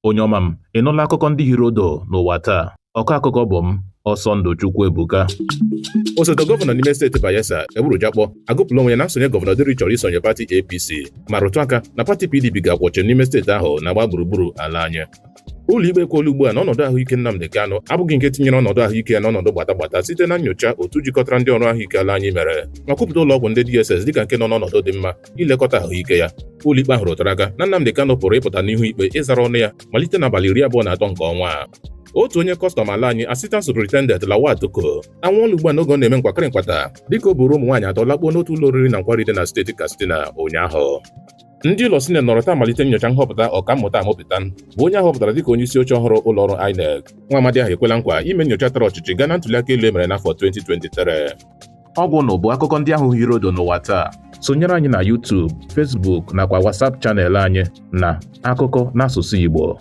Onye ọma m, ị nụla akụkọ ndị hiri odo n'ụwa taa? Ọkọ akụkọ bụ m, Ọsọndụ Chukwuebuka. Osote gọvanọ n'ime steeti Bayelsa, Eburu Jakpọ, agụpụla onwe ya na nsonye gọvanọ Diri chọrọ isonye pati APC ma rụtụ aka na pati PDP ga-akwọchi n'ime steeti ahụ na-agba gburugburu ala anyị. Ụlọikpe ekwuola ugbu a na ọnọdụ ahụike Nnamdi Kanu abụghị nke tinyere ọnọdụ ahụike ya n'ọnọdụ gbata gbata site na nnyocha otu jikọtara ndị ọrụ ahụike ala anyị mere, ma kwupụta ụlọọgwụ ndị DSS dịka nke nọ n'ọnọdụ dị mma ilekọta ahụike ya. Ụlọikpe ahụ rụtara aka na Nnamdi Kanu pụrụ ịpụta n'ihu ikpe ịzara ọnụ ya malite n'abalị 23 nke ọnwa a. Otu onye kọstọm ala anyị, Assistant Superintendent Lawal Tukur, anwụọla ugbu a n'oge ọ na-eme nkwakịrị nkwata dịka o buru ụmụ nwaanyị atọ lakpuo n'otu ụlọ oriri na nkwari dị na steeti Katsina ụnyaahụ. Ndị ụlọ Sineti nọrọ taa malite nnyocha nhọpụta Ọkammụta Amupitan, bụ onye a họpụtara dịka onye isi oche ọhụrụ ụlọọrụ INEC. Nwa amadi ahụ ekwela nkwa ime nnyocha tara ọchịchị gaa na ntụliaka elu e mere n'afọ 2023. Ọ gwụnụ bụ akụkọ ndị ahụ hiri odo n'ụwa taa. Sonyere anyị na YouTube, Facebook nakwa WhatsApp channel anyị na Akụkọ n'Asụsụ Igbo.